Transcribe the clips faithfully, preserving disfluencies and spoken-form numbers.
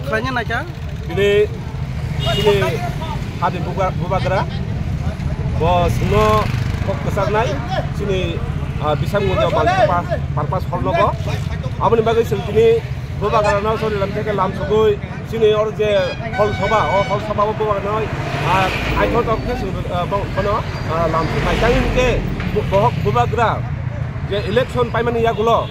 Khlaina naikha. Tini, tini hadi buga-, bubagra. Bo sino kok kesaknai, sini, ah, bisang muda bal papa, purpose hor nogo. Aboni bagwi sing tini bubagra no sori lam theke lam sugui, sini or je hol soba, o hol soba o bubagra no, ah, aitho tok ke sing, ah, bo-, bono, ah, lam sugnai. Tang ke bu-, bohok bubagra je election paimani yagulo,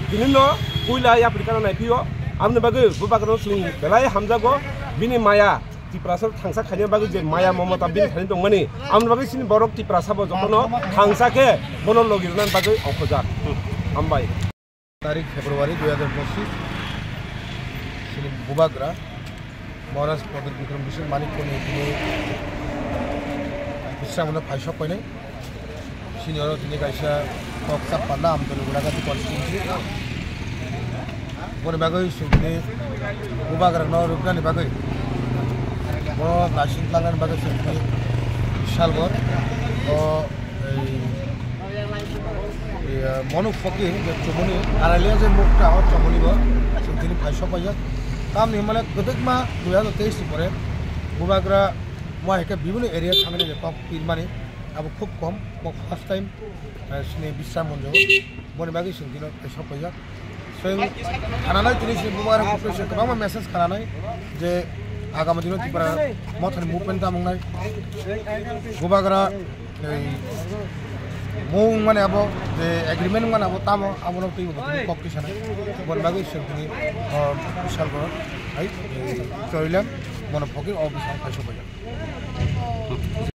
tini no puila ya pirkana nai phio, aboni bagwi bubagra no sung belai hamjago, bini maya, Tiprasa thangsa khaina bagwi je maya momota bini thani tongmani, amoni bagwi sini borok Tiprasa bo jotono thangsa khe bono logi rwna bagwi ongkhojak. Hambai. Tarik February dui hajar pochis, sini bubagra Maharaj Pradyut Bikram Bhushan Manik Koni tini Bisramno phaisok painai. Sini oro tini kaisa kok chappanna Amdoni Gulagati constituency. Boni bagwi chwng tini bubagrano rwknani bagwi, bono naising tlangnani bagwi chwng tini salgo o, ei, ei, Monuk Fakir je chomoni aralia je mukta o chomoni bo chwng tini phaisok paijak. Tamni hwnmale kwdwkma dui hajar teis ni pore bubagra mo hai khe bibhinno area thangwi je kok pirmani. Abo khub kom, bo first time, eh, sini Bisram Monjo. Boni bagwi chwng tino kaisa paijak. Chwng khananai tini sini bubagra kufri chwng kwbangma message khananai je agami dino Tripura mothani movement tamo wngnai. Bubagra ei mung mane abo je agreement mane abo tamo abono twi bo tini kok twi sanai. Boni bagwi chwng tini, oh, Bishalgarh hai, eh, Choilam, Monuk Fakir o bising kaisa paijak.